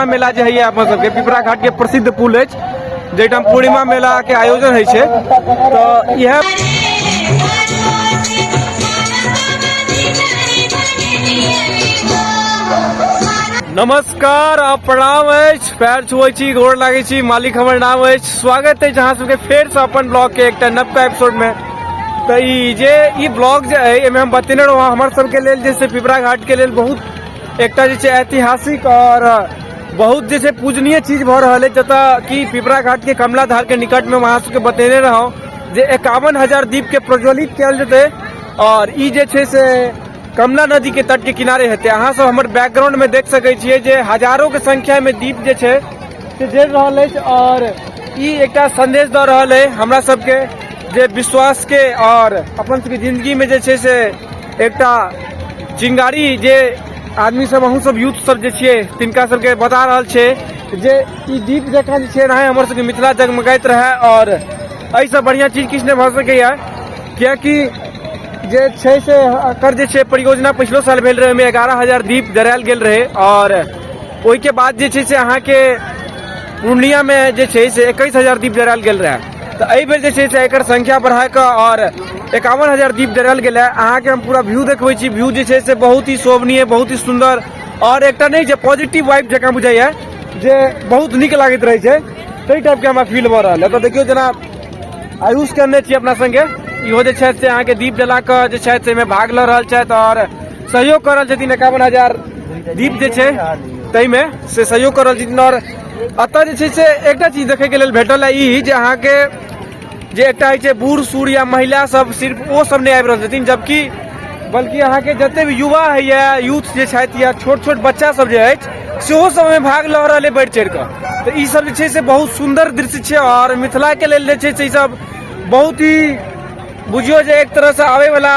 पूर्णिमा मेला जे होइए अपन सबके पिपरा घाट के प्रसिद्ध पुल अछि जाहिठाम पूर्णिमा मेला के आयोजन होइ छै। तऽ इएह नमस्कार आ प्रणाम अछि, पैर छुबै छी, गोर लागै छी, मालिक हमर नाम अछि। स्वागत अछि अहाँ सबके फेरसँ अपन ब्लॉग के एकटा नवका एपिसोड में। तऽ ई जे ई ब्लॉग जे अइ एहिमे हम बतेने रहौं हमर सबके लेल जे से पिपरा घाट के लेल बहुत एकटा जे छै ऐतिहासिक और बहुत जे छै पूजनीय चीज भऽ रहल अछि, जतऽ कि पिपरा घाट के कमला धार के निकट में अहाँ सबके बतेने रहौं जे 51,000 दीप के प्रज्वलित कयल जेतै और ई जे छै से कमला नदी के तट के किनारे हेतै। अहाँ सब हमर बैकग्राउंड में देख सकै छियै जे हजारों के संख्या में दीप जे छै से जरि रहल अछि और ई एकटा संदेश दऽ रहल है हमरा सबके जे विश्वास के और अपन सबके जिंदगी में जे छै से एकटा चिंगारी जे आदमी सब अहूँ सब यूथ सब जे छियै तिनका सबके बता रहल छै जे ई दीप जकाँ जे छै एनाहे हमर सबके मिथिला जगमगाइत रहै और एहिसँ बढ़िआँ चीज किछु नहि भऽ सकैए, कियाकि जे छै से एकर जे छै परियोजना पिछलो साल भेल रहै, ओहिमे 11,000 दीप जरायल गेल रहै और ओहिके बाद जे छै से अहाँके पूर्णियामे जे छै से 21,000 दीप जरायल गेल रहै। तऽ एहि बेर जे छै से एकर संख्या बढ़ा कऽ और 51,000 दीप जरायल गेल है। अहाँके हम पूरा व्यू देखबै छी, व्यू जे छै से बहुत ही शोभनीय, बहुत ही सुन्दर और एकटा नहि जे पॉजिटिव वाइब जकाँ बुझाइए जे बहुत नीक लागैत रहै छै, ताहि टाइपके हमरा फील भऽ रहल है। तऽ देखियौ जेना आयुष के अनने छी अपना संगे, इहो जे छथि से अहाँके दीप जला कऽ जे छथि से एहिमे भाग लऽ रहल छथि और सहयोग कऽ रहल छथिन। 51,000 दीप जे छै ताहिमे से सहयोग कऽ रहल छथिन। और एतऽ जे छै से एकटा चीज देखैके लेल भेटल है ई जे अहाँके जे एकटा होइ छै बूढ़ सूढ़ या महिला सब सिर्फ ओ सब नहि आबि रहल छथिन, जबकि बल्कि अहाँके जते भी युवा होइए, यूथ जे छथि या छोट छोट बच्चा सब जे अछि सेहो सब ओहिमे भाग लऽ रहल है बढ़ि चढ़ि कऽ। तऽ ई सब जे छै से बहुत सुन्दर दृश्य छै और मिथिलाके लेल जे छै से ई सब बहुत ही बुझियौ जे एक तरहसँ आबैवला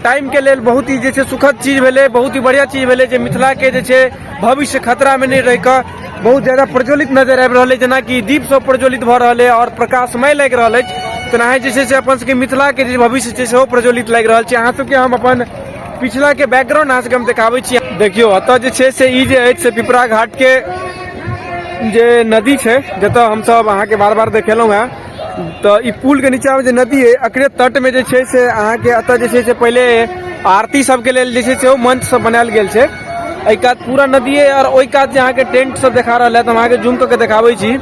टाइमके लेल बहुत ही जे छै सुखद चीज भेलै, बहुत ही बढ़िआँ चीज भेलै जे मिथिलाके जे छै भविष्य खतरामे नहि रहि कऽ बहुत ज्यादा प्रज्वलित नजर आबि रहल अछि। जेनाकि दीप सब प्रज्वलित भऽ रहल अछि और प्रकाशमय लागि रहल अछि, तेनाहे जे छै से अपन सबके मिथिलाके जे भविष्य छै सेहो प्रज्वलित लागि रहल छै। अहाँ सबके हम अपन पिछला के बैकग्राउंड अहाँ सबके हम देखाबै छी। देखियौ एतऽ जे छै से ई जे अछि से पिपरा घाट के जे नदी छै जतऽ हमसब अहाँके बार बार देखेलहुँ हेँ, तऽ ई पुल के नीचा में जे नदी है एकरे तट में जे छै से अहाँके एतऽ जे छै से पहिले आरती सबके लेल जे छै से ओ मंच सब बनायल गेल छै। एहि कात पूरा नदी है और ओहि कात जे अहाँके टेंट सब देखा रहल है, तऽ हम अहाँके जूम कऽ के देखाबै छी।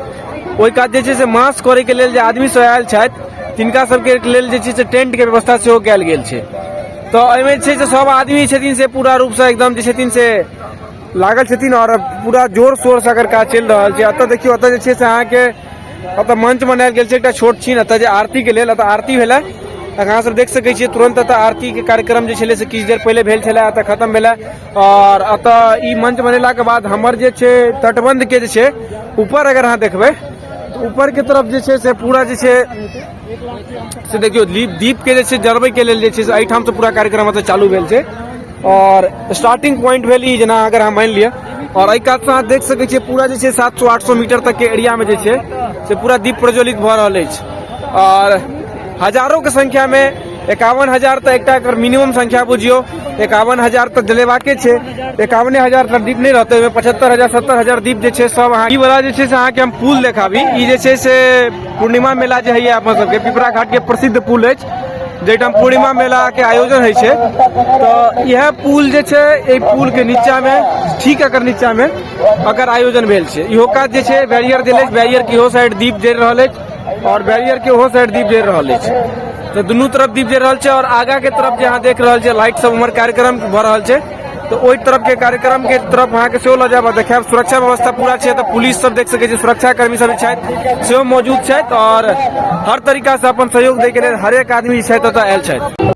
ओहि कात जे छै से मास करे के लेल जे आदमी सब आयल छथि तिनका सबके लेल जे छै से टेंट के व्यवस्था सेहो कयल गेल छै। तऽ एहिमे जे छै से सब आदमी छथिन से पूरा रूप से एकदम जे छथिन से लागल छथिन और पूरा जोर शोर से अगर काज चलि रहल छै। एतऽ देखियौ एतऽ जे छै से अहाँके एतऽ मंच बनायल गेल छै एकटा छोट छीन एतऽ जे आरती के लेल, एतऽ आरती भेलै, अहाँ सब देख सकै छियै तुरंत एतऽ आरती के कार्यक्रम जे छलै से किछु देर पहिले भेल छलै, एतऽ खत्म भेलै। और एतऽ ई मंच बनेला के बाद हमर जे छै तटबंध के जे छै ऊपर अगर अहाँ देखबै तऽ ऊपर के तरफ जे छै से पूरा जे छै से देखियौ दीप के जे छै जरबै के लेल जे छै से एहिठाम से पूरा कार्यक्रम एतऽ चालू भेल छै। और स्टार्टिंग पॉइंट भेल ई जेना अगर अहाँ मानि लिअ, और एहि कात से अहाँ देख सकै छियै पूरा जे छै 700-800 मीटर तक के एरिया में जे छै से पूरा दीप प्रज्वलित भऽ रहल अछि। और हजारों के संख्या में 51,000 तऽ एकटा एकर मिनिमम संख्या बुझियौ 51,000 तऽ जलेबाके छै, 51,000 तऽ दीप नहि रहतै, ओहिमे 75,000 70,000 दीप जे छै सब अहाँ ई वाला जे छै से अहाँके हम पुल देखाबी। ई जे छै से पूर्णिमा मेला जे होइए अपन सबके पिपरा घाट के प्रसिद्ध पुल अछि जाहिठाम पूर्णिमा मेला के आयोजन होइ छै। तऽ इएह पुल जे छै एहि पुल के नीचा में ठीक एकर नीचा में एकर आयोजन भेल छै। इहो कात जे छै बैरियर देल अछि, बैरियर के इहो साइड दीप जरि रहल अछि और बैरियर के ओहो साइड दीप जरि रहल अछि। तऽ दुनू तरफ दीप जरि रहल छै और आगा के तरफ जे अहाँ देख रहल छियै लाइट सब उम्हर कार्यक्रम भऽ रहल छै, तऽ ओहि तरफ के कार्यक्रम के तरफ अहाँके सेहो लऽ जायब आ देखायब। सुरक्षा व्यवस्था पूरा छै, तऽ पुलिस सब देख सकै छी, सुरक्षा कर्मी सब छथि सेहो मौजूद छथि और हर तरीका से अपन सहयोग दै के लेल हरेक आदमी छथि ओतऽ आयल छथि।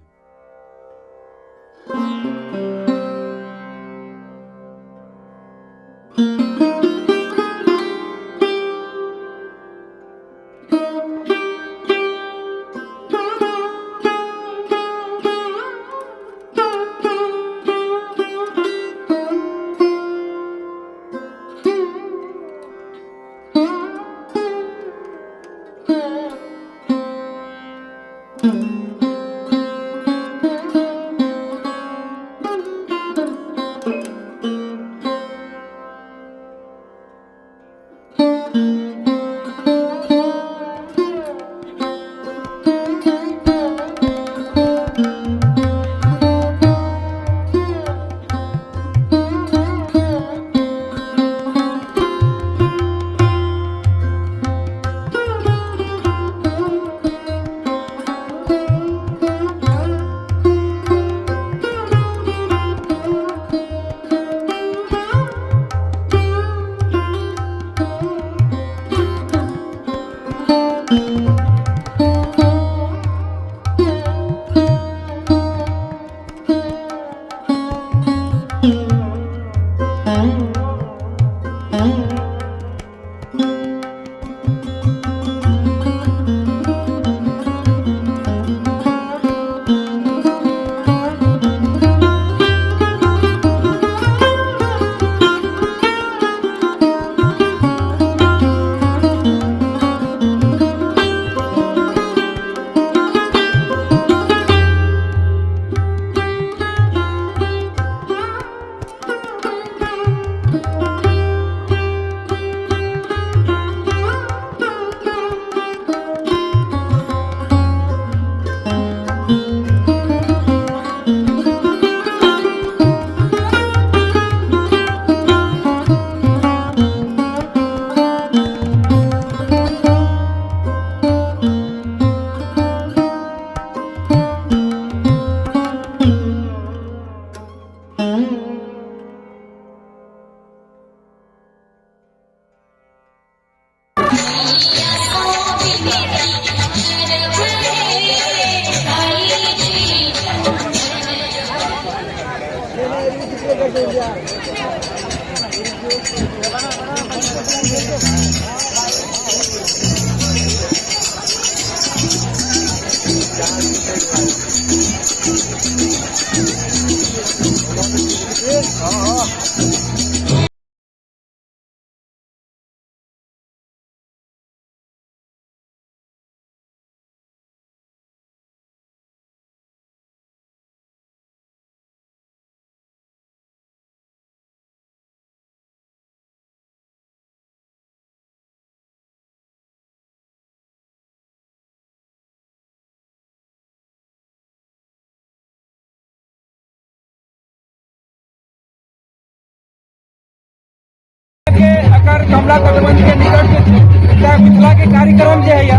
के अकर कमला तटबंध के निकट जे छै एकटा मिथिला के कार्यक्रम जे होइया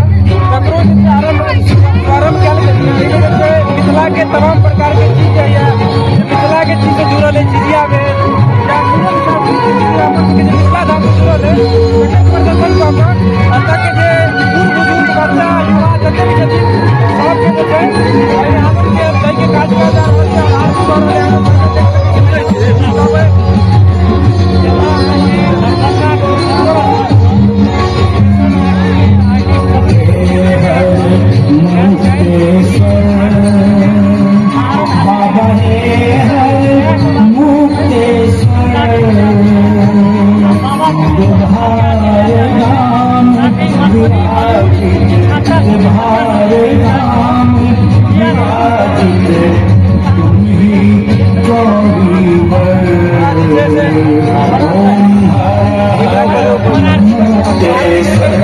तकरो जे छै आरम्भ प्रारम्भ कयल गेल। एहिमे जे छै मिथिला के तमाम प्रकार के चीज जे होइया, मिथिला के चीज से जुड़ल है, झिझिया भेल या कोनो भी सांस्कृतिक चीज अपन सबके जे मिथिला धाम से जुड़ल है तकर प्रदर्शन कऽ कऽ एतऽ के जे बूढ़ बुजुर्ग बच्चा युवा जते भी छथिन सबके जे छै एहिमे आनंद के दै के काज कयल जा रहल छै। आरती भऽ रहल है, अहाँ सब देख सकै छी। बाबा हे हर मुक्तेश्वर तुम्हारे नाम विराजित, तुम्हारे नाम विराजित, तुम ही गौरी वर। ओम हर हर मुक्तेश्वर।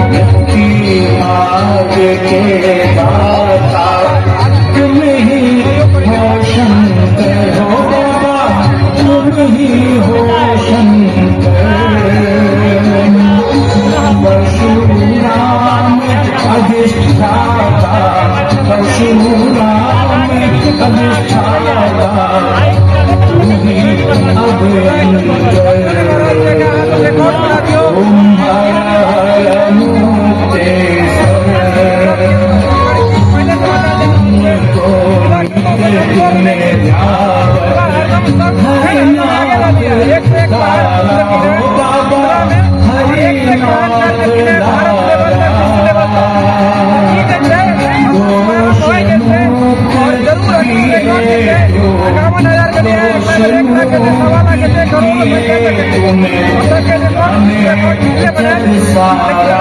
मुक्ति मार्ग के दाता तुम ही हो शंकर, हो बाबा तुम ही हो शंकर। परशुराम अधिष्ठाता, परशुराम अधिष्ठाता, तुम ही अब अंतर। रिकॉर्ड बना दियौ। ओम हर हर मुक्तेश्वर। पहिले से बता देने छियै। को तुम्हें हरदम सब आगे रहलियै, एक से एक बाहर छथिन है। मिथिला में और एक से एक महान छथिन है, भारत लेवल तक विश्व लेवल तक। ई जे छै शुभारंभ भए गेल छै और जरूर अखन रिकॉर्ड जे छै 51,000 के लिए, एक बेर 1 लाख के छै, 1.25 लाख के छै, करोड़ो संख्या तक के छै। ओतऽ के रिकॉर्ड रिकॉर्ड जितने बनायल। देखियौ।